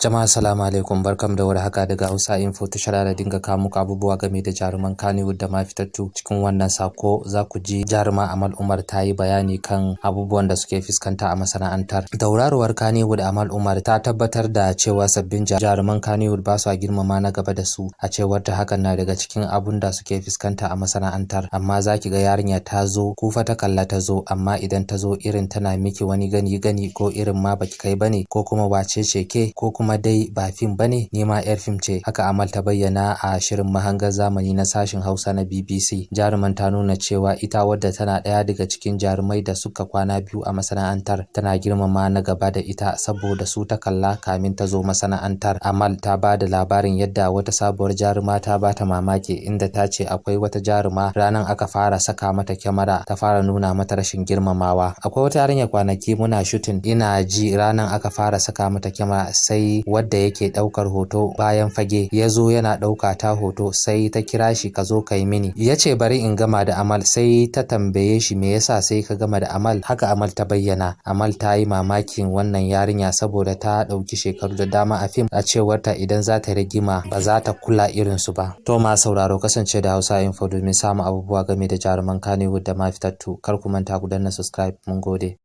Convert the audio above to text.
Jama'a, salamu alaikum, barkam da warhaka daga Hausa Info, tashar da dinga kawo muku abubuwa game da jaruman Kannywood da ma fitattu. Cikin wannan sako za ku ji jaruma Amal Umar ta yi bayani kan abubuwan da suke fuskanta a masana'antar. Tauraruwar Kannywood Amal Umar ta tabbatar da cewa sabbin jaruman Kannywood ba su girmama na gaba da su. A cewar ta, hakan na daga cikin abun da suke fuskanta a masana'antar. Amma za ki ga yarinya ta zo, kufa ta kalla ta zo, amma idan ta zo irin tana miki wani gani gani, ko irin ma baki kai bane, ko kuma wace ce ke, ko kuma dai ba fim bane, ni ma yar fim ce. Haka Amal ta bayyana a shirin Mahangar Zamani na sashen Hausa na BBC. Jaruman ta nuna cewa ita, wadda tana ɗaya daga cikin jarumai da suka kwana biyu a masana'antar, tana girmama na gaba da ita saboda su ta kalla kamin ta zo masana'antar. Amal ta ba da labarin yadda wata sabuwar jaruma ta ba ta mamaki, inda ta ce akwai wata jaruma, ranar aka fara saka mata kyamara ta fara nuna mata rashin girmamawa. Akwai wata yarinya, kwanaki muna shooting, ina ji ranar aka fara saka mata kyamara, sai wadda yake ɗaukar hoto bayan fage ya zo yana ɗauka ta hoto, sai ta kira shi, "Ka zo ka yi mini." Ya ce, "Bari in gama da Amal." Sai ta tambaye shi, "Me yasa sai ka gama da Amal?" Haka Amal ta bayyana. Amal ta yi mamakin wannan yarinya saboda ta ɗauki shekaru da dama a fim. A cewar ta, idan za ta rigima ba za ta kula irin su ba. To, ma sauraro, kasance da Hausa Info domin samun abubuwa game da jaruman Kannywood da ma fitattu. Kar ku manta ku danna subscribe. Mun gode.